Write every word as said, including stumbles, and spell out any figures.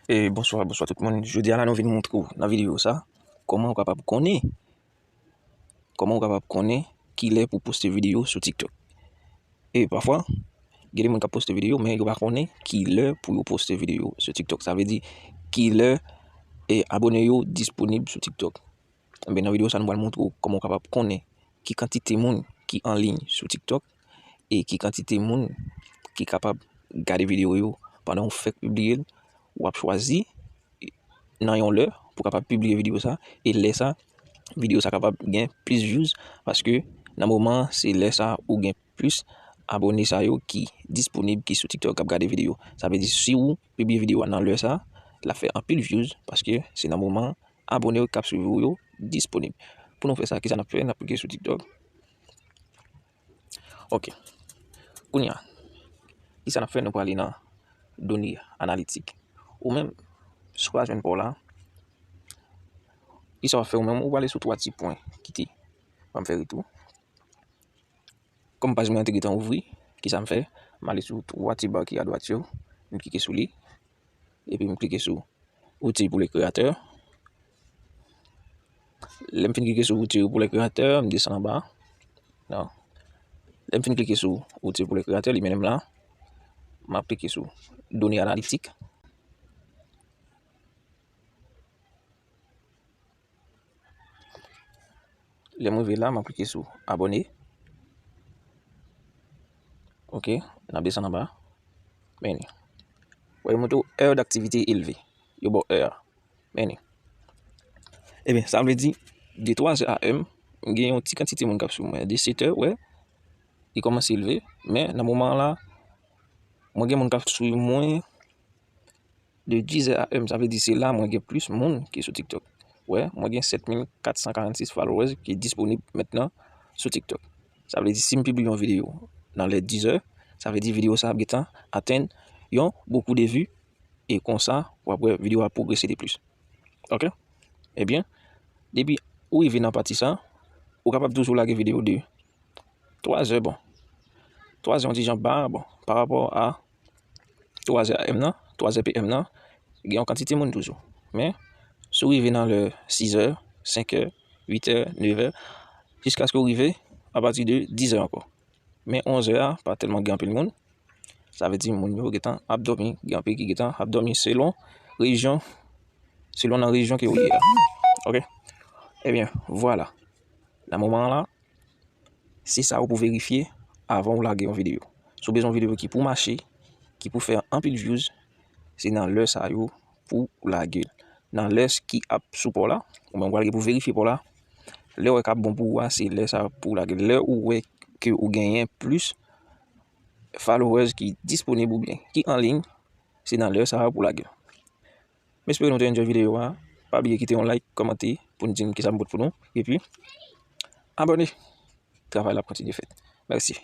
E bonswa, bonswa tout moun. Jodi a la, nou vin montre w nan videyo sa, kòman ou kapab konnen, kòman ou kapab konnen kilè pou poste videyo sou TikTok. E pafwa, gen de moun k ap poste videyo, men yo pa konnen kilè pou yo poste videyo sou TikTok. Sa vle di, kilè, e, abone yo disponib sou TikTok. Ebyen, nan videyo sa, nou pral montre w kòman w kapab konnen ki kantite moun ki an liy sou TikTok e ki kantite moun ki kapab gade videyo yo pandan w fèk pibliye l. W ap chwazi nan yon lè pou w kapab pibliye videyo sa, e lè sa, videyo sa kapab gen plis views, paske nan moman an, se lè sa ou gen plis abone sa yo ki disponib, ki sou TikTok, k ap gade videyo. Sa vle di, si w pibliye videyo a nan lè sa, l ap fè anpil views, paske se nan moman an abone yo k ap swiv ou yo disponib. Pou nou fè sa, kisa n ap fè? N ap klike sou TikTok. Ok. Kounye a, kisa n ap fè? Nou prale nan done analitik. Ou menm, si w pa jwenn pa w la, kisa w ap fè ou menm? Ou prale sou twa ti pwen ki te ban m fè retou. Kòm paj mwen an te gentan ouvri, kisa m fè? M ale sou twa ti ba ki adwat yo, m klike sou li, epi m klike sou Outils pour les créateurs. Lè m fin klike sou Outils pour les créateurs, m desann anba. Non. Lè m fin klike sou Outils pour les créateurs, li mennen m la. M ap klike sou Données analytiques. Lè m rive la, m ap klike sou Abonné. Ok, n ap desann anba. Men li. Wè, yo montre w heure d'activité élevée. Yo ba w heure a. Men li. Ebyen, sa vle di, de twa zè a M, m gen yon ti kantite moun k ap swiv mwen. De sèt è, wè, li kòmanse leve. Men, nan moman an la, mwen gen moun k ap swiv mwen de dizè a M. Sa vle di, se la mwen gen plis moun ki sou TikTok. Wè, mwen gen sèt mil kat san karannsis followers ki disponib mentnan sou TikTok. Sa vle di, si m pibliye yon videyo nan lè dizè, sa vle di videyo sa ap gentan atenn yon bokou de vues, e konsa, w ap wè videyo a pwogrese de plis. Ok? Ebyen, depi ou rive nan pati sa, ou kapab toujou lage videyo de twa zè, bon. Twa zè, yon ti jan ba, bon, pa rapò a twa zè a M nan, twa zè P M nan, gen yon kantite moun toujou. Men, si w rive nan lè sizè, senkè, uitè, nevè, jiskaske w rive apati de dizè ankò. Men onzè a, pa tèlman gen anpil moun. Sa vle di moun yo gentan ap dòmi, gen anpil ki gentan ap dòmi selon rejyon, selon nan rejyon ke w ye a. Ok? Ebyen, vwala. Nan moman an la, se sa yo pou verifye avan w lage yon videyo. Si w bezwen yon videyo ki pou mache, ki pou fè anpil views, se nan lè sa yo pou w lage l. Nan lè ki ap sou pa w la, ou menm w pral gen pou verifye pa w la. Lè w wè k ap bon pou ou a, se lè sa pou w lage l. Lè ou wè ke ou genyen plis followers ki disponib oubyen ki an liy, se nan lè sa a pou w lage l. M espere nou te enjoy videyo a. Pa bliye kite yon like, kòmante pou n di m kisa m pot pou nou. Epi, abòne. Travay la ap kontinye fèt. Mèsi.